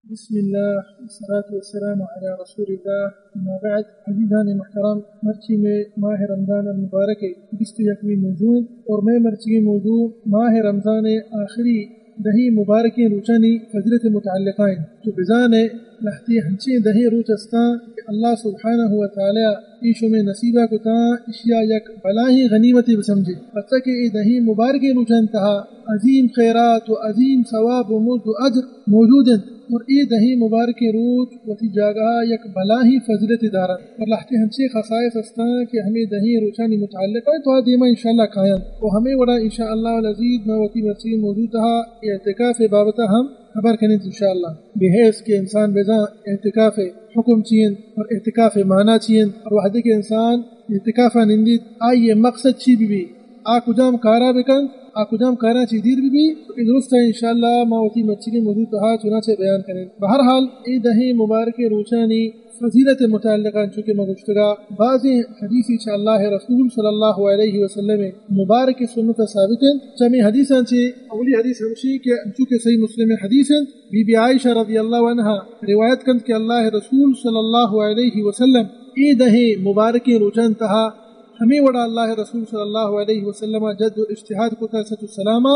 بسم اللہ، والصلاة والسلام علی رسول اللہ، اما بعد۔ عزیزان محترم، مرچی میں ماہ رمضان المبارک بیست و یکمی موضوع اور میں مرچی موضوع ماہ رمضان آخری دہیں مبارکیں روچانی فضیلت متعلقہ ہیں۔ تو بزانے لہتے ہنچیں دہیں روچ استاں کہ اللہ سبحانہ و تعالی ای شمے نصیبہ کتاں، اشیا یک بلاہیں غنیمتے بسمجھے، پرچا کہ اے دہیں مبارکیں روچان تہا عظیم خیرات و عظیم ثواب و مزد و اجر موجود انت، اور اے دہیں مبارکیں روچ وتی جاگہا یک بلاہیں فضیلتے دارنت، اور لہتے ہنچیں خصائص استاں کہ ہمے دہیں روچانی متعلقہ انت، تو آ دیما انشاءاللہ کاینت، و ہمے وڑا انشاءاللہ العزیز ما وتی مرچی موضوع تہا اعتکاف بابتا ہم خبر کنیں انشاءاللہ، بحیث کہ انسان بزاں اعتکاف حکم چی انت اور اعتکاف معنی چی انت، اور وہدے کہ انسان اعتکاف نندیت، آئی مقصد چی بی بی، آ کجام کارا بکنت، آ کجام کاراں چی دیر بی بی، تو اے درست انشاءاللہ ما وتی مرچیگیں موضوع تہا چنانچہ بیان کنیں۔ بہرحال، اے دہیں مبارکیں روچانی فضیلت متعلقہ انچو کہ ما گوشتگا، بازیں حدیثی چہ اللہ رسول صلی اللہ علیہ وسلم مبارک سنت ثابت انت۔ چمی حدیثاں چہ اولی حدیث ہمشی کہ انچو کہ صحیح مسلم حدیث انت، بی بی عائشہ رضی اللہ عنہا روایت کنت کہ اللہ رسول صلی اللہ علیہ وسلم اے دہیں مبارکیں روچان تہا ہمے وڑا اللہ رسول صلی اللہ علیہ وسلم جد و اجتہاد کتا صلی اللہ علیہ وسلم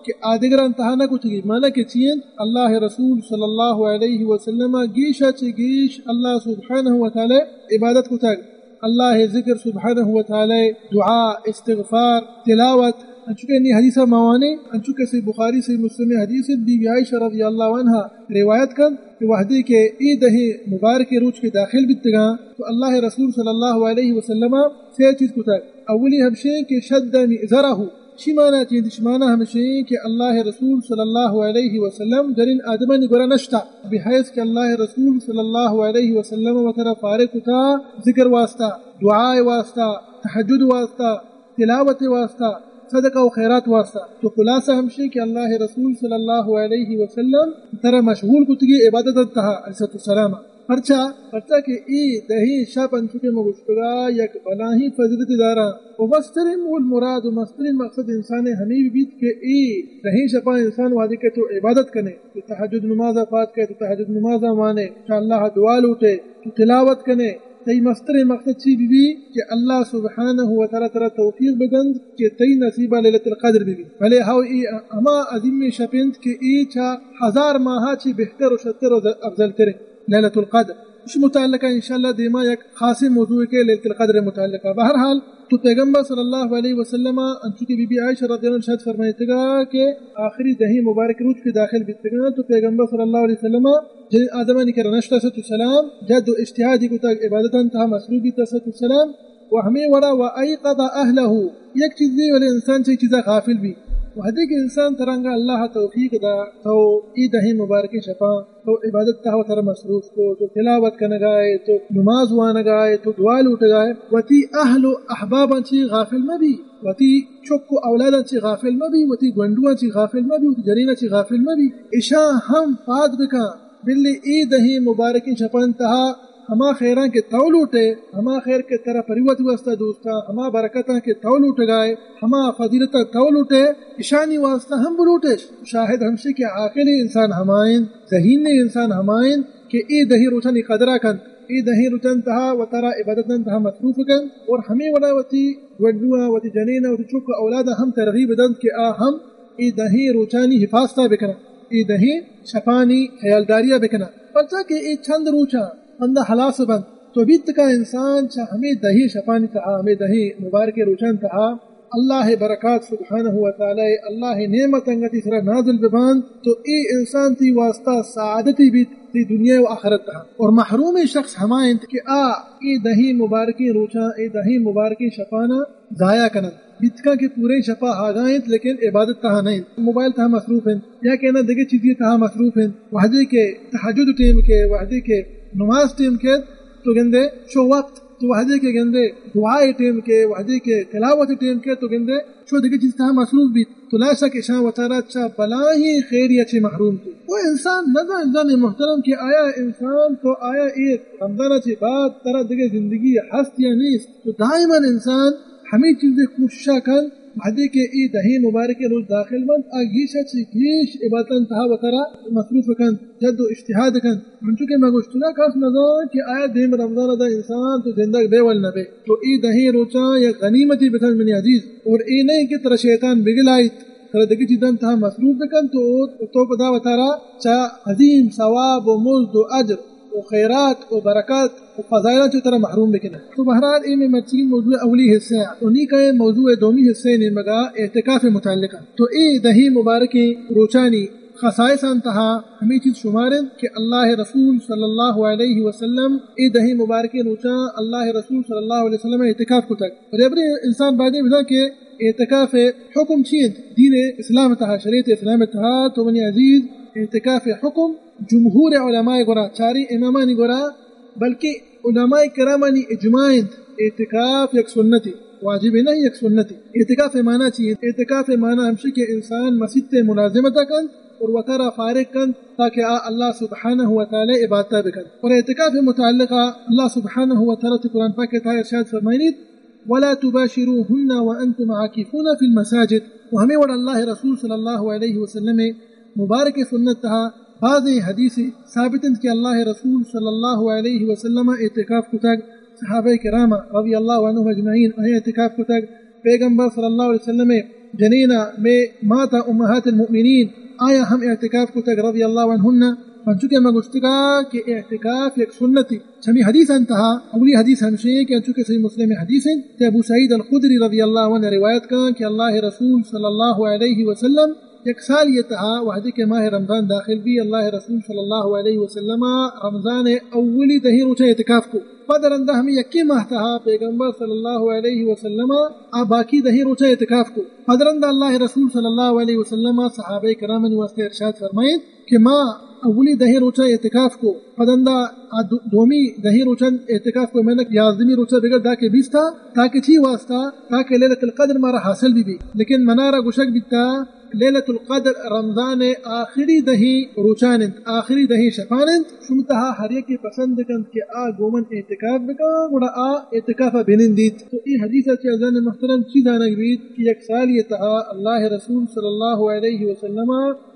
کہ آدگران تہا نہ کتگی، معنی کہ چی انت؟ اللہ رسول صلی اللہ علیہ وسلم گیشا چہ گیش اللہ سبحانہ و تعالی عبادت کتگ، اللہ ذکر سبحانہ و تعالی، دعا، استغفار، تلاوت، انچو کہ انی حدیث موانی، انچو کہ صحیح بخاری صحیح مسلم حدیث انت، بی بی عائشہ رضی اللہ عنہا روایت کنت کہ وہدے کہ اے دہیں مبارکیں روچ کہ داخل بیتگاں تو اللہ رسول صلی اللہ علیہ وسلم سے چیز کتگ۔ اولی ہمشیں کہ شد مئزرہ، شی معنی چی انت؟ شی معنی ہمشیں کہ اللہ رسول صلی اللہ علیہ وسلم جنین آدمانی گورا نشتا، بحیث کہ اللہ رسول صلی اللہ علیہ وسلم وترا فارغ کتا ذکر واسطہ، دعا واسطہ، تہجد واسطہ، تلاوت واسطہ، صدقہ و خیرات واسطہ۔ تو خلاصہ ہمشی کہ اللہ رسول صلی اللہ علیہ وسلم ترا مشغول کتگی عبادت تہا علیہ الصلوۃ والسلام۔ پرچا؟ پرچا کہ اے دہیں شپ انچو کہ ما گوشتگا یک بلاہیں فضیلت دارا۔ و مسترین مول مراد و مسترین مقصد انسان ہمیں بیت کہ اے دہیں شپا انسان وہدے کہ تو عبادت کنے، تو تہجد نماز پاد کنے، تو تہجد نماز مانے، انشاءاللہ دعا لوٹے، تو تلاوت کنے، تئی مستریں مقصد چی بی بی کہ اللہ سبحانہ و تعالی ترا توفیق بدنت کہ تئی نصیبا لیلۃ القدر بی بی۔ بلے ہو ای ہما عظیمیں شپ انت کہ ای چہ ہزار ماہا چی بہتر و شتر و افضل تر انت لیلۃ القدر۔ اش متعلقہ انشاءاللہ دیما یک خاصیں موضوع کہ لیلۃ القدر متعلقہ۔ بہرحال، تو پیغمبر صلی اللہ علیہ وسلم انچو کہ بی بی عائشہ رضی اللہ عنہا شاید فرمائیتگا کہ آخری دہیں مبارک روچ کہ داخل بیتگاں تو پیغمبر صلی اللہ علیہ وسلم جنین آدمانی کرا نشتا صلی اللہ علیہ وسلم، جد و اجتہادی کتگ، عبادتان تہا مصروف بیتا صلی اللہ علیہ وسلم، و ہمیں وڑا و ایقظ اہلہ، یک چیزی ولے انسان چہ چیزا غافل بی۔ وہدے کہ انسان ترانگا اللہ توفیق دا، تو ای دہیں مبارکیں شپاں تو عبادت تہا وترا مصروف کو، تو تلاوت کنگائے، تو نماز وانگائے، تو دعا لوٹگائے، وتی اہل و احباباں چی غافل مہ بی، وتی چک و اولاداں چی غافل مہ بی، وتی گونڈواں چی غافل مہ بی، وتی جنیناں چی غافل مہ بی، اشاں ہم پاد بکن۔ بلے اے دہیں مبارکیں شپان تہا ہما خیراں کہ تو لوٹے، ہما خیر کہ ترا پریوت واسطہ دوستاں، ہما برکتاں کہ تو لوٹگائے، ہما فضیلتاں تو لوٹے، اشانی واسطہ ہم بلوٹش۔ شاہد ہمشی کہ عاقلیں انسان ہمائن، ذہینیں انسان ہمائن کہ اے دہیں روچانی قدرہ کنت، اے دہیں روچان تہا وترا عبادتان تہا مصروف کنت اور ہمیں وڑا وتی گونڈواں، وتی جنیناں، وتی چک و اولاداں ہم ترغیب دنت کہ آ ہم اے دہیں روچانی حفاظتا بکناں، اے دہیں شپانی خیالداریا بکناں۔ پرچا کہ اے چند روچاں بندہ ہلاس بنت۔ تو بیت کا انسان چہ ہمیں دہیں شپانی تہا، ہمیں دہیں مبارکیں روچان تہا اللہ برکات سبحانہ و تعالی، اللہ نعمت انگتی سرا نازل ببانت، تو اے انسان تی واسطہ سعادتی بیت تی دنیا و آخرت تہا۔ اور محرومیں شخص ہما انت کہ آ اے دہیں مبارکیں روچاں، اے دہیں مبارکیں شپاناں ضائع کننت۔ بیت کن کہ پوریں شپا ہاگا انت، لیکن عبادت تہا نہ انت، موبائل تہا مصروف انت، یا کہ نہ دگہ چیزی تہا مصروف انت۔ وہدے کہ تہجد ٹیم کے، وہدے کہ نماز ٹیم کے، تو گندے شو وقت، تو وہدے کہ گندے دعائے ٹیم کے، وہدے کہ تلاوت ٹیم کے، تو گندے شو دگہ چیز تہا مصروف بیت۔ تو لا شک اشاں وتارا چہ بلاہیں خیریا چہ محروم کو۔ وہ انسان نہ زان، زان محترم کہ آیا انسان تو آیا اے رمضان چہ بعد ترا دگہ زندگی ہست یا نیست۔ تو دائماً انسان ہمیں چیزے کوششا کن وہدے کہ اے دہیں مبارکیں روچ داخل بنت، آ گیش ءَ چہ گیش عبادتاں تہا وتارا مصروف کنت، جد و اجتہاد کنت۔ انچو کہ ما گوشتگا، کس نزان کہ آیا دیم رمضان ءَ دا انسان تو زندگ بے ول نہ بے۔ تو اے دہیں روچاں یک غنیمتے بسمجھ منی عزیز، اور اے نہ کہ ترا شیطان بگلائیت، ترا دگہ چیزاں تہا مصروف بکنت تو، تو پدا وتارا چہ عظیم ثواب و مزد و اجر و خیرات و برکات و فضائلاں چہ ترا محروم بکنت۔ تو بہرحال، اے مئے مرچیگیں موضوع اولی حصہ ءَ، تو نی کائیں موضوع دومی حصہ ءِ نیمگا اعتکاف متعلقہ۔ تو اے دہیں مبارکیں روچانی خصائصاں تہا ہمے چیز شمار انت کہ اللہ رسول صلی اللہ علیہ وسلم اے دہیں مبارکیں روچاں اللہ رسول صلی اللہ علیہ وسلم اعتکاف کتگ۔ اور ابرے انسان بایدیں بزان کہ اعتکاف حکم چی انت؟ دین اسلام تہا، شریعت اسلام تہا، تو منی عزیز، اعتکاف حکم جمہور علماء گورا، چاریں امامانی گورا، بلکہ علماء کرامانی اجماع انت، اعتکاف یک سنتے، واجب نہ، یک سنتے۔ اعتکاف معنی چی انت؟ اعتکاف معنی ہمشی کہ انسان مسیت ملازمت کنت اور وتارا فارغ کنت تاکہ آ اللہ سبحانہ و تعالی عبادت بکنت۔ اور اعتکاف متعلقہ اللہ سبحانہ و تعالی قرآن پاک تہا ارشاد فرمائنیت، ولا تباشروهن وانتم عاكفون في المساجد۔ و ہمے وڑ اللہ رسول صلی اللہ علیہ وسلم مبارک سنت تہا بازیں حدیث ثابت انت کہ اللہ رسول صلی اللہ علیہ وسلم اعتکاف کتگ، صحابہ کرام رضی اللہ عنہم اجمعین آیاں اعتکاف کتگ، پیغمبر صلی اللہ علیہ وسلم جنینا، مئے ماتا امہات المؤمنین، آیاں ہم اعتکاف کتگ رضی اللہ عنہن۔ پنچو کہ ما گوشتگا کہ اعتکاف یک سنتے۔ چمی حدیثاں تہا اولی حدیث ہمشی کہ انچو کہ صحیح مسلم حدیث انت کہ ابو سعید الخدری رضی اللہ عنہ روایت کن کہ اللہ رسول صلی اللہ علیہ وسلم یک سال یہ تہا وہدے کہ ماہ رمضان داخل بی، اللہ رسول صلی اللہ علیہ وسلم رمضان اولی دہیں روچا اعتکاف کو۔ پد رندا ہمیں یکی ماہ تہا پیغمبر صلی اللہ علیہ وسلم آ باقی دہیں روچا اعتکاف کو۔ پد رندا اللہ رسول صلی اللہ علیہ وسلم صحابہ کرامانی واسطے ارشاد فرمائیں کہ ما اولی دہیں روچا اعتکاف کو، پد رندا آ دو-، دومی دہیں روچا اعتکاف کو، میں نے یازدمی روچا بگر دا کہ بیستا، تاکہ چی واسطہ؟ تاکہ لیلۃ القدر مارا حاصل بی بی۔ لیکن منارا گوشگ بیتا، لیلۃ القدر رمضان آخری دہیں روچان انت، آخری دہیں شپان انت۔ شمتہا ہر یکے پسند کنت کہ آ گومن اعتکاف بکا، گڑا آ اعتکاف بنندیت۔ تو اے حدیث چہ عزیزان محترم چی زانگ بیت کہ یک سال یہ تہا اللہ رسول صلی اللہ علیہ وسلم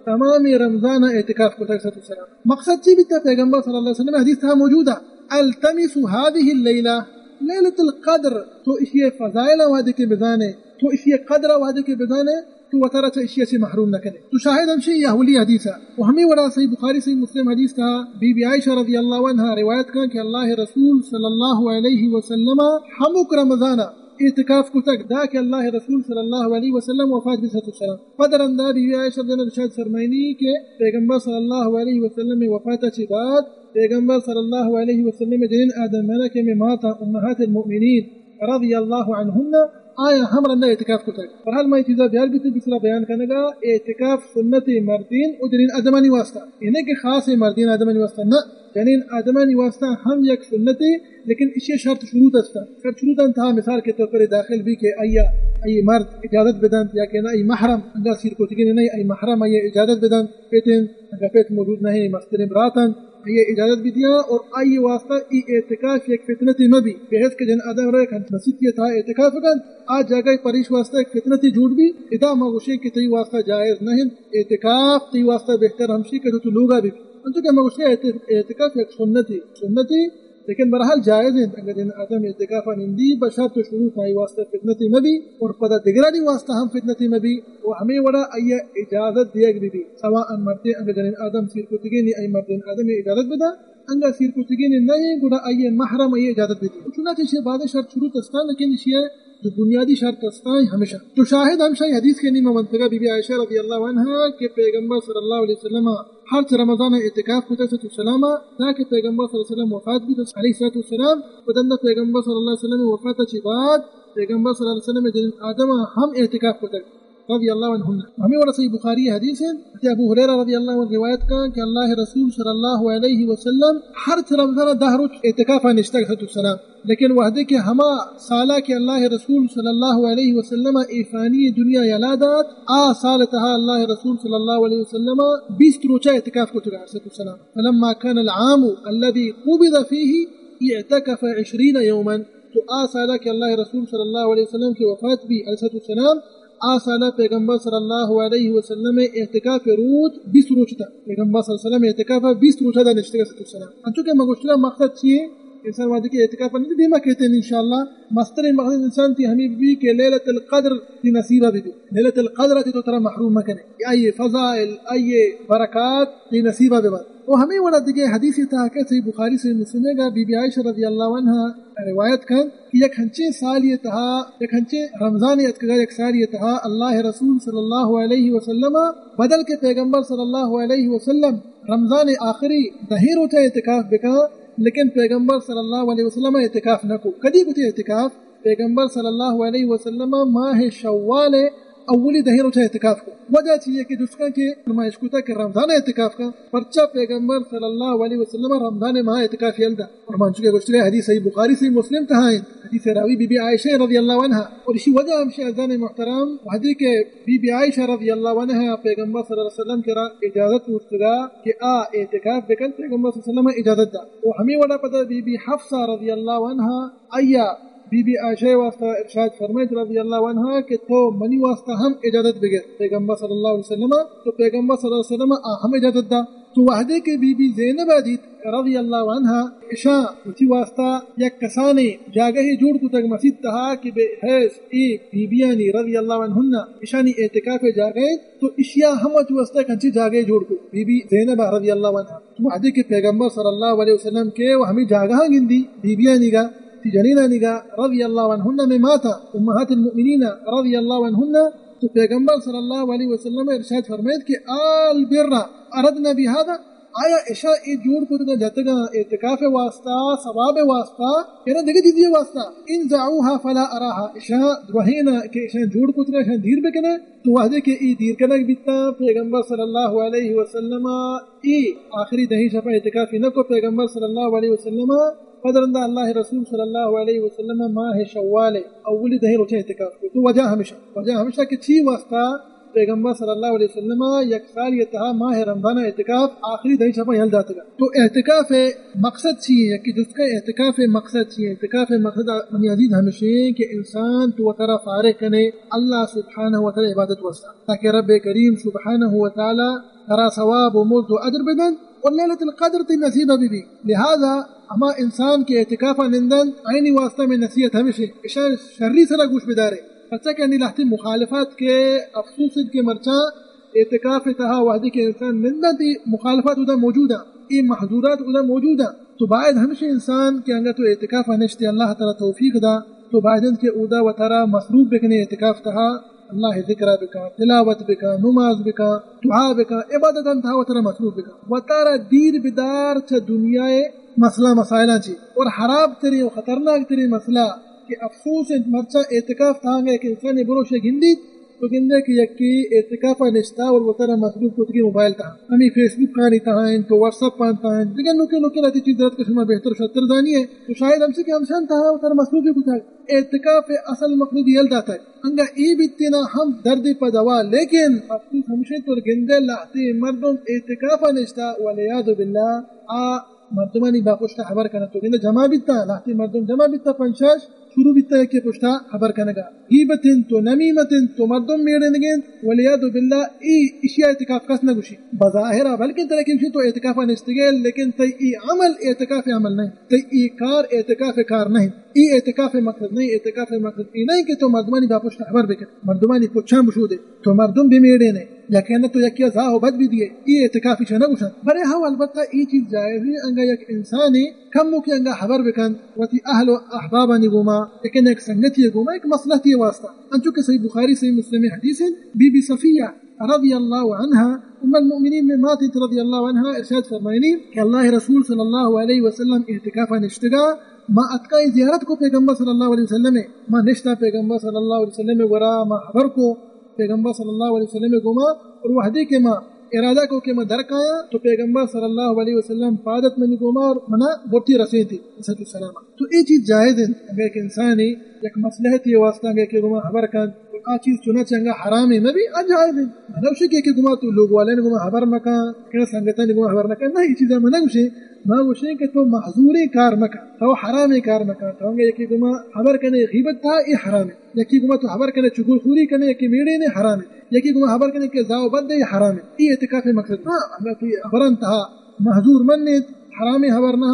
تمام رمضان اعتکاف کتگ صلی اللہ علیہ وسلم۔ مقصد چی بیتا؟ پیغمبر صلی اللہ علیہ وسلم حدیث تہا موجود ہے، التمس هذه الليلة، لیلۃ القدر، تو اشی فضائل وہدے کہ بزانے، تو اشی قدر وہدے کہ بزانے، تو وتارا چہ اشی سے محروم نہ کنے۔ تو شاہد ہمشی یہ اولی حدیث ہے۔ و ہمیں وڑا صحیح بخاری، صحیح مسلم حدیث تہا بی بی عائشہ رضی اللہ عنہا روایت کن کہ اللہ رسول صلی اللہ علیہ وسلم ہمک رمضان اعتکاف کتگ، دا کہ اللہ رسول صلی اللہ علیہ وسلم وفات بی صلی اللہ علیہ وسلم۔ پد رندا بی بی عائشہ رضی اللہ عنہا ارشاد فرمائنی کہ پیغمبر صلی اللہ علیہ وسلم وفات چی بعد پیغمبر صلی اللہ علیہ وسلم جنین آدم منا کہ میں ماتا امہات المؤمنین رضی اللہ عنہن آیا ہم رندا اعتکاف کتگ۔ بہرحال ما یہ چیزا بیار بیتے دوسرا بیان کنگا، اعتکاف سنت مردین و جنین آدمانی واسطہ، یعنی کہ خاص مردین آدمانی واسطہ نہ، جنین آدمانی واسطہ ہم یک سنتے، لیکن اشی شرط شروط استا۔ شرط شروط انتہا مثال کے طور پر داخل بی کہ آیا، آئی مرد اجازت بدنت یا کہ نہ، آئی محرم انگا سیر کتگین نہیں، آئی محرم آئی اجازت بدنت، پیتن اگر پیت موجود نہیں، مسترین براتن، آئی اجازت بدیا اور آئی واسطہ ای اعتکاف یک فتنتے مبی، بحیث کہ جن آدم رہے کن مسیت یہ تھا اعتکاف کن، آ جگہ پریش واسطہ یک فتنتے جوڑ بی، ادا ما گوشیں کہ تئی واسطہ جائز نہیں، اعتکاف تئی واسطہ بہتر ہمشی کہ تو لوگا بی۔ انچو کہ ما گوشیں اعت-، اعتکاف یک سنتے، سنتے، لیکن بہرحال جائز انت، اگر جن آدم اعتکاف نندی، بشرط و شروط آئی واسطہ فتنتے مبی، اور پدا دگرانی واسطہ ہم فتنتے مبی، و ہمیں وڑا آئی اجازت دیگ بی بی، سواء مردین اگر جنین آدم سیر کتگین، آئی مردین آدم اجازت بدا، انگا سیر کتگین نہیں، گڑا آئی محرم آئی اجازت بدی۔ چنانچہ اشی بعد شرط شروط استا، لیکن اشی جو بنیادی شرط استا ہمیشہ۔ تو شاہد ہمشی حدیث کے نیمہ منتگا بی بی عائشہ رضی اللہ عنہا کہ پیغمبر صلی اللہ علیہ وسلم ہر چہ رمضان اعتکاف کتا صلی اللہ علیہ وسلم، تاکہ پیغمبر صلی اللہ علیہ وسلم وفات بی علیہ الصلوۃ والسلام، پدندا پیغمبر صلی اللہ علیہ وسلم وفات چی بعد پیغمبر صلی اللہ علیہ وسلم جنین آدم ہم اعتکاف کتا رضی اللہ عنہن۔ ہمیں وڑا صحیح بخاری حدیث ہے، حضرت ابو ہریرہ رضی اللہ عنہ روایت کا کہ اللہ رسول صلی اللہ علیہ وسلم ہر چہ رمضان دہ روچ اعتکاف نشتگ صلی اللہ علیہ وسلم۔ لیکن وہدے کہ ہما سالا کہ اللہ رسول صلی اللہ علیہ وسلم ایفانی دنیا یلا دات، آ سال تہا اللہ رسول صلی اللہ علیہ وسلم بیست روچہ اعتکاف کتگا علیہ السلام۔ فلما كان العام الذي قبض فيه اعتكف عشرين يوما۔ تو آ سالا کہ اللہ رسول صلی اللہ علیہ وسلم کی وفات بی علیہ السلام، آ سال پیغمبر صلی اللہ علیہ وسلم اعتکاف روچ بیست روچ تا۔ پیغمبر صلی اللہ علیہ وسلم اعتکاف بیست روچ دا نشتگا، صلی اللہ علیہ وسلم۔ انچو کہ ما گوشتگا مقصد چیے؟ انسان وہدے کہ اعتکاف نہ دیما کہتے ہیں انشاءاللہ، مستریں مقصد انسان تی ہمیں بھی کہ لیلۃ القدر تی نصیبہ بھی، لیلۃ القدر تی تو ترا محروم مکنے، آئیے فضائل، آئیے برکات تی نصیبہ بھی بات۔ و ہمیں وڑا دیگہ حدیث تہا کہ صحیح بخاری، صحیح مسلم ہے گا، بی بی عائشہ رضی اللہ عنہا روایت کن کہ یک ہنچیں سالی تہا، یک ہنچیں رمضان اتکگا، یک سالی تہا اللہ رسول صلی اللہ علیہ وسلم بدل کے پیغمبر صلی اللہ علیہ وسلم رمضان آخری دہیں روچا اعتکاف بکا، لیکن پیغمبر صلی اللہ علیہ وسلم اعتکاف نہ کو۔ کدی کتے اعتکاف؟ پیغمبر صلی اللہ علیہ وسلم ماہ شوال اولی دہیں روچا اعتکاف کو۔ وجہ چیئے کہ جس کا کہ ما اشکتا کہ رمضان اعتکاف کا، پرچا پیغمبر صلی اللہ علیہ وسلم رمضان ماہ اعتکاف یلدا۔ اور من چکے گوشتگا حدیث صحیح بخاری، صحیح مسلم تہا ہیں، حدیث راوی بی بی عائشہ رضی اللہ عنہا۔ اور اسی وجہ ہمشہ عزیزان محترم، وحدی کہ بی بی عائشہ رضی اللہ عنہا پیغمبر صلی اللہ علیہ وسلم کرا اجازت پوچھتگا کہ آ اعتکاف بکن، پیغمبر صلی اللہ علیہ وسلم اجازت دا۔ و ہمیں وڑا پدا بی بی حفصہ رضی اللہ عنہا، آیا بی بی عائشہ واسطہ ارشاد فرمائیت رضی اللہ عنہا کہ تو منی واسطہ ہم اجازت بگر پیغمبر صلی اللہ علیہ وسلم، تو پیغمبر صلی اللہ علیہ وسلم آ ہم اجازت دا۔ تو وحدے کہ بی بی زینب دیت رضی اللہ عنہا، اشاں وتی واسطہ یک کسانیں جاگہے جوڑ کتگ مسیت تہا کہ بحیث اے بی بیانی رضی اللہ عنہن اشانی اعتکاف جاگہ انت، تو اشیا ہم وتی واسطہ کنچی جاگہے جوڑ کو۔ بی بی زینب رضی اللہ عنہا تو وحدے کہ پیغمبر صلی اللہ علیہ وسلم کہ و ہمیں جاگہاں گندی بی بیانی گا، تی جنینانی گا رضی اللہ عنہن، میں ماتا امہات المؤمنین رضی اللہ عنہن، تو پیغمبر صلی اللہ علیہ وسلم ارشاد فرمائیت کہ آل بر اردن بهذا، آیا اشاں اے جوڑ کتگاں جتگاں اعتکاف واسطہ، ثواب واسطہ، یا نہ دگہ چیزی واسطہ؟ انزعوها فلا اراها، اشاں دوہینا کہ اشاں جوڑ کتگاں، اشاں دیر بکنے۔ تو وحدے کہ ای دیر کنگ بیتاں، پیغمبر صلی اللہ علیہ وسلم ای آخری دہیں شپا اعتکافی نہ کو۔ پیغمبر صلی اللہ علیہ وسلم پدرندہ اللہ رسول صلی اللہ علیہ وسلم ماہ شوال اولی دہیں روچے اعتکاف کو۔ تو وجہ ہمیشہ، وجہ ہمیشہ کہ چی واسطہ پیغمبر صلی اللہ علیہ وسلم یک سال یہ تہا ماہ رمضان اعتکاف آخری دہیں شپا یل داتگا۔ تو اعتکاف مقصد چی ہے کہ جس کا اعتکاف مقصد چی ہے؟ اعتکاف مقصد منی عزیز ہمیشہ کہ انسان تو وترا فارغ کنے، اللہ سبحانہ و تعالی عبادت واسطہ، تاکہ رب کریم سبحانہ و تعالی ترا ثواب و مزد و اجر بدن اور لیلۃ القدر تی نصیب بہ بی۔ لہذا ہما انسان کہ اعتکاف نندن، آئینی واسطہ میں نصیحت ہمیشہ اشان شری سرا گوش بدارے، پرچا کہ انی لہتی مخالفات کہ افسوس انت کہ مرچاں اعتکاف تہا وحدی کہ انسان نندن تی مخالفات ادا موجود ہیں، اے محظورات ادا موجود ہیں۔ تو باید ہمیشہ انسان کہ انگا تو اعتکاف نشتے، اللہ تعالی توفیق دا، تو باید انت کہ اودا وترا مصروف بکنے اعتکاف تہا، اللہ ذکر بکا، تلاوت بکا، نماز بکا، دعا بکا، عبادت انت تہا وترا مصروف بکا۔ وترا دیر بدار چہ دنیا مسئلہ مسائلاں چی اور خراب ترین و خطرناک ترین مسئلہ کہ افسوس انت مرچا اعتکاف تہا انگا کہ انسان بروشے گندیت، تو گندے کہ یکی اعتکاف نشتا اور وترا مصروف کتگی موبائل تہا، ہمی فیس بک آنی تہا انت، تو واٹس اپ آن تہا انت، دگہ نوکے نوکے لہتی چیز درت کہ شما بہتر شتر دانی ہے، تو شاید ہمشی کہ ہمشان تہا وترا مصروف کتگ۔ اعتکاف اصل مقصد یل داتگ۔ انگا ای بیتینا ہم دردی پہ دوا، لیکن افسوس ہمشی تو گندے لہتی مردم اعتکاف نشتا، والعیاذ باللہ، آ مردمانی با پشت خبر کنن، تو گندے جمع بیتا، لہتی مردم جمع بیتا، پنچ شش شروع بیتا کہ پشتا خبر کنگا۔ غیبت انت و نمیمت انت و مردم میڑنگ انت، والعیاذ باللہ، ای اشیا اعتکاف کس نگوشی۔ بظاہرا بلکن ترا کہ گوشی تو اعتکاف نشتگے، لیکن تئی ای عمل اعتکاف عمل نہیں، تئی ای کار اعتکاف کار نہیں، ای اعتکاف مقصد نہیں۔ اعتکاف مقصد ای نہیں کہ تو مردمانی با پشت خبر بکن، مردمانی پچھاں بشودے، تو مردم بمیڑینے، یا کہ نہ تو یکی زاہ و بد بدیے، ای اعتکافی چہ نگوشن۔ برے ہاں البتہ ای چیز جائز ہے، انگا یک انسانی کمو کہ انگا خبر بکن، وتی اہل و احبابانی گوما، یک یک سنگتی گوما، یک مصلحتی واسطہ۔ انچو کہ صحیح بخاری، صحیح مسلم حدیث ہے، بی بی صفیہ رضی اللہ عنہا، ام المؤمنین میں مات انت رضی اللہ عنہا، ارشاد فرمائنی کہ اللہ رسول صلی اللہ علیہ وسلم اعتکاف نشتگا، ما اتکا زیارت کو پیغمبر صلی اللہ علیہ وسلم، ما نشتا پیغمبر صلی اللہ علیہ وسلم گورا، ما خبر کو پیغمبر صلی اللہ علیہ وسلم گوما، اور وحدی کہ ما ارادہ کو کہ ما در کایا، تو پیغمبر صلی اللہ علیہ وسلم پادت منی گوما اور منا برتی رسینتی، صحت السلام۔ تو اے چیز جائز انت، اگر ایک انسانی یک مصلحتی واسطہ اگر کہ گوما خبر کن، تو آ چیز چنانچہ انگا حرام مبی، آ جائز انت۔ منوشی کہ کہ گوما تو لوگ والے گوما خبر مکن، کہ سنگتانی گوما خبر مکن، نہ، یہ چیزیں منوشی۔ ما گوشیں کہ تو محظوریں کار مکن، تو حرامیں کار مکن، تو انگا یکی گما حبر کنے غیبت تہا، اے حرامیں، یکی گما تو حبر کنے چغل خوری کنے، یکی میڑینے، حرامیں، یکی گما حبر کنے کہ زاو بندے، اے حرامیں۔ اے اعتکاف مقصد نہ، انگا تو حبران تہا محظور من نیت، حرامیں حبر نہ،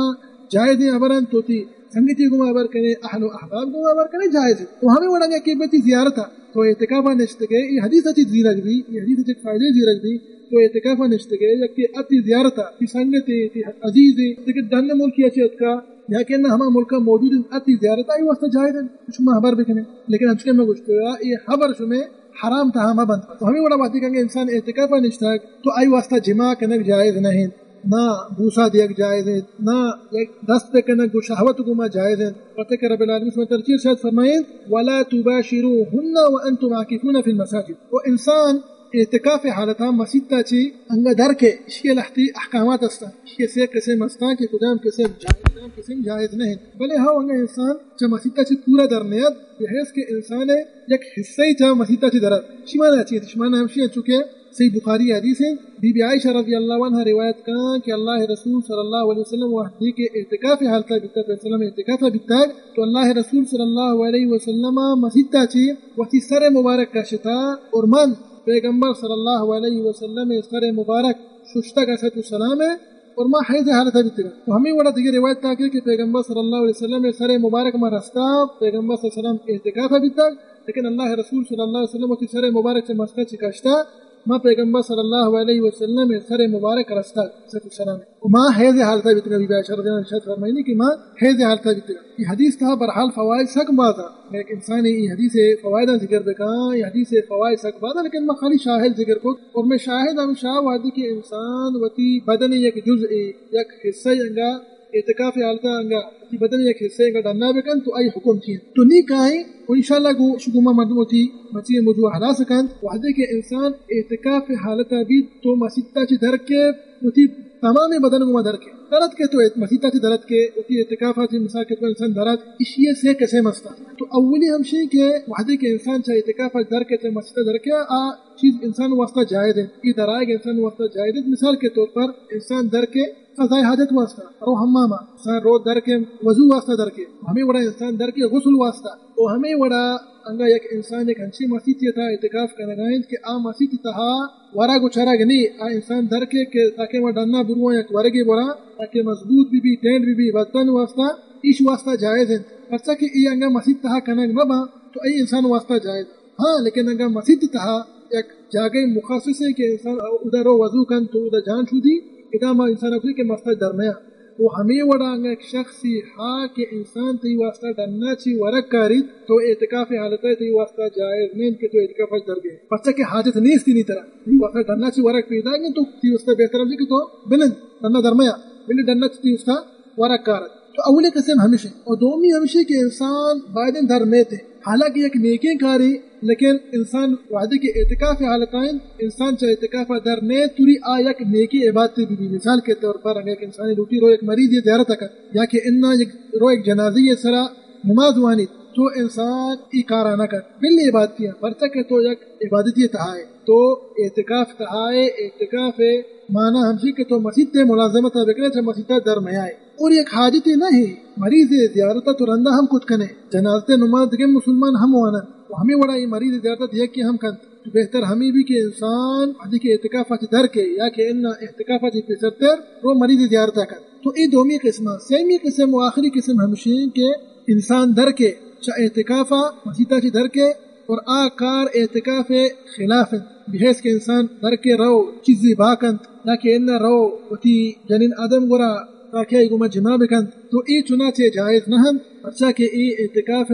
جائزیں حبران تو تی سنگتی گما حبر کنے، اہل و احباب گما حبر کنے، جائز ہے۔ تو ہمیں وڑا کہ بتی زیارت تو اعتکاف نشتگے، اے حدیث چی زیرگ بی، اے حدیث چی فائدے زیرگ بی، تو اعتکاف نشتگے، یکی اتی زیارت، تی سنگتے، تی عزیزے، تی کہ ڈن ملکی اچی اتکا، یا کہ نہ ہما ملکا موجود انت، اتی زیارت آئی واسطہ جائز ہے، شما حبر بکنے۔ لیکن انچکے میں گوشتگا، اے حبر شمے حرام تہا مہ بند۔ تو ہمیں وڑا وقتی کہ انسان اعتکاف نشتگ، تو آئی واسطہ جماع کنگ جائز نہیں، نہ بوسا دیگ جائز ہے، نہ یک دست کنگ گو شہوت گما جائز ہے۔ پتہ کہ رب العالمین سبحانہ وتعالی ارشاد فرمائیں، ولا تباشروهن وانتم عاكفون في المساجد۔ و انسان اعتکاف حالتا مسیتا چی انگا در کے، اشی لہتی احکامات استا، اشی سے قسم استا کہ کجام قسم جائز، کجام قسم جائز نہیں۔ بلے ہاں انگا انسان چہ مسیتا چی پورا در نیاد، بحیث کہ انسان یک حصہ چہ مسیتا چی درد۔ شمانا چی، شمانا ہمشی ہے، چونکہ صحیح بخاری حدیث ہے، بی بی عائشہ رضی اللہ عنہا روایت کن کہ اللہ رسول صلی اللہ علیہ وسلم وقتی کہ اعتکاف حالتا بیتا، پیغمبر صلی اللہ علیہ وسلم اعتکاف بیتا، تو اللہ رسول صلی اللہ علیہ وسلم مسیتا چی وقتی سر مبارک کشتا اور من پیغمبر صلی اللہ علیہ وسلم سر مبارک ششتگ علیہ السلام ہے اور ما حیض حالت بیتگا۔ تو ہمیں وڑا دیگه روایت تاکہ کہ پیغمبر صلی اللہ علیہ وسلم سر مبارک ما رستا، پیغمبر صلی اللہ علیہ وسلم اعتکاف بیتا، لیکن اللہ رسول صلی اللہ علیہ وسلم وقتی سر مبارک چہ مسیتا چی کشتا، ما پیغمبر صلی اللہ علیہ وسلم سر مبارک رستگ، صلی اللہ علیہ وسلم۔ و ما حیض حالتا بیتگا، بی بی عائشہ رضی اللہ عنہا ارشاد فرمائنی کہ ما حیض حالتا بیتگا۔ یہ حدیث تہا برحال فوائد سک بازا۔ میں ایک انسانی یہ حدیث فوائد ذکر بکا، یہ حدیث فوائد سک بازا، لیکن ما خالی شاہد ذکر کو۔ اور میں شاہد ہم شاہ وادی کہ انسان وتی بدن یک جزء، یک حصہ انگا اعتکاف حالتا انگا وتی بدن یک حصہ انگا ڈنا بکن تو آئی حکم چی انت؟ تو نی کائیں و انشاءاللہ گو شگو ما مردم وتی مچی موضوع حلاس کن۔ وحدے کہ انسان اعتکاف حالتا بیت تو مسیتا چی در کے وتی تمام بدن گو ما در کے درد کے تو مسیتا چی درد کے وتی اعتکاف چی مثال کے تو انسان درد اشی سے قسم استا۔ تو اولی ہمشی کہ وحدے کہ انسان چا اعتکاف در کے چا مسیتا در کے آ چیز انسان واسطہ جائز ہے، یہ درائگ انسان واسطہ جائز ہے۔ مثال کے طور پر انسان در کے قضائے حاجت واسطہ، رو حماما، انسان رو در کے وضو واسطہ در کے، ہمیں وڑا انسان در کے غسل واسطہ، او ہمیں وڑا انگا یک انسان یک ہنچی مسیت تہا اعتکاف کنگا انت کہ آ مسیت تہا ورگ و چرگ نی، آ انسان در کے کہ تاکہ ما ڈنا برواں یک ورگے برا تاکہ مضبوط بی بی، ٹینڈ بی بی، بدن واسطہ، ایش واسطہ جائز انت۔ پرچا کہ ای انگا مسیت تہا کنگ مبا تو ای انسان واسطہ جائز۔ ہاں، لیکن اگاں مسیت تہا یک جاگہ مخصص ہے کہ انسان ادا رو وضو کن تو ادا جان شودی، ادا ما انسان کوئی کہ مسیت در نیا۔ وہ ہمیں وڑا انگا یک شخصی ہا کہ انسان تئی واسطہ ڈنا چی ورگ کاری تو اعتکاف حالت ہے تئی واسطہ جائز نہیں کہ تو اعتکاف اچ در گئے۔ پرچا کہ حاجت نیست نی ترا۔ تئی واسطہ ڈنا چی ورگ پیدا گئے تو تئی واسطہ بہتر ہے کہ تو بنند، ڈنا در میا، بلے ڈنا چی تئی واسطہ ورگ کارت۔ تو اولی قسم ہمیشی۔ اور دومی ہمیشی کہ انسان بایدن در نیتے۔ حالانکہ یک نیکیں کاری، لیکن انسان وحدے کہ اعتکاف حالت آئیں، انسان چا اعتکاف در نیت، توری آ یک نیکی عبادت بی بی۔ مثال کے طور پر اگر ایک انسانی لوٹی رو ایک مریض یہ زیارت کن، یا کہ انا یک رو ایک جنازی یہ سرا نماز وانی، تو انسان ای کارا نہ کن۔ بلی عبادتی ہیں، پرچا کہ تو یک عبادتی تہائے۔ تو اعتکاف تہائے، اعتکاف معنی ہمشی کہ تو مسیت ملازمت بکنے، چا مسیت در میائے۔ اور یک حاجتے نہ ہے، مریض زیارت تو رندا ہم کت کنے، جنازت نماز دگہ مسلمان ہم وانن، و ہمیں وڑا یہ مریض زیارت دیکھ کے ہم کنت۔ تو بہتر ہمیں بھی کہ انسان حدی کے اعتکاف چی در کے یا کہ ان اعتکاف چی پیسرتر رو مریض زیارت کن۔ تو اے دومی قسم۔ سیمی قسم و آخری قسم ہمشی کہ انسان در کے چا اعتکاف مسیتا چی در کے اور آ کار اعتکاف خلاف انت، بحیث کہ انسان در کے رو چیزی با کنت، یا کہ انا رو وتی جنین آدم گورا تاکہ آئی گوما جماع بکنت، تو اے چنانچہ جائز نہ انت، پرچا کہ اے اعتکاف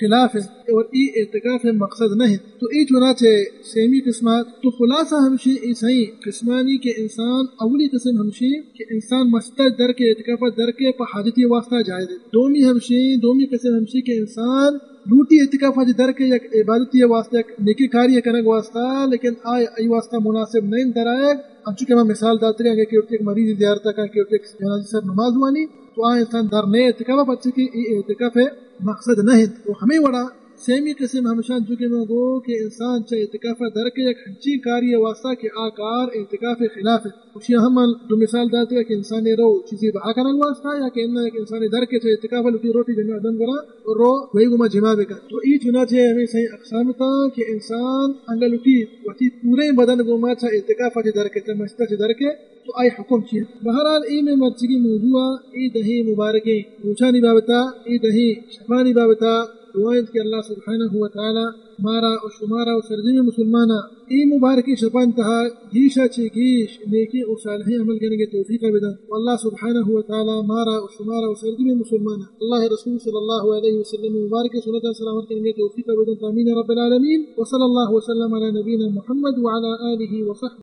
خلاف انت اور اے اعتکاف مقصد نہ انت۔ تو اے چنانچہ سیمی قسمت۔ تو خلاصہ ہمشی اے سئیں قسمانی کہ انسان، اولی قسم ہمشی کہ انسان مسجد در کے، اعتکاف در کے پہ حاجتی واسطہ جائز انت۔ دومی ہمشی، دومی قسم ہمشی کہ انسان لوٹی اعتکاف ء چہ در کے یک عبادتی ء واسطہ، یک نیکی کاری ء کنگ واسطہ، لیکن آ ای واسطہ مناسب نہ انت در آیگ۔ انچو کہ ما مثال داتگیں، اگہ کہ یک مریض زیارت ء کن، کہ یک جنازی سر نماز وانی، تو آ انسان در نئے اعتکاف ء، پرچہ کہ ای اعتکاف ء مقصد نہ انت۔ و ہمے وڑا سیمی قسم ہمشان جو کہ من گو کہ انسان چہ اعتکاف ءَ در کئے یک ہنچیں کاری ءِ واسطہ کہ آ کار اعتکاف ءِ خلاف اِنت۔ اشی ءَ ہم من دو مثال داتگ کہ انسانے رو چیزے بہا کنگ واسطہ، یا کہ اناں یک انسانے در کئے چہ اعتکاف ءَ لوٹی روٹی جنگ ءَ دم گرا اور رو وئی گوما جماع بکن۔ تو ای چنانچہ ہمے سئیں اقسام تا کہ انسان انگا لوٹی وتی پوریں بدن گوما چہ اعتکاف ءَ چہ در کئے، چہ مسجد ءَ چہ در کئے، تو آئی حکم چی اِنت؟ بہرحال، اے مئے مرچیگیں موضوع ءَ اے دہیں مبارکیں روچانی بابت ءَ، اے دہیں شپانی بابت ءَ دعا اِنت کہ اللہ سبحانہ و تعالی مارا و شمارا و سرجمیں مسلماناں اے مبارکیں شپانی تہا گیش ءَ چہ گیش نیکیں و صالحیں عمل کنگ ءِ توفیق ءَ بدنت۔ و اللہ سبحانہ و تعالی مارا و شمارا و سرجمیں مسلماناں اللہ ءِ رسول صلی اللہ علیہ وسلم ءِ مبارکیں سنتاں سلامت کنگ ءِ توفیق ءَ بدنت۔ آمین رب العالمین۔ وصلی اللہ وسلم علی نبینا محمد وعلی آلہ وصحبہ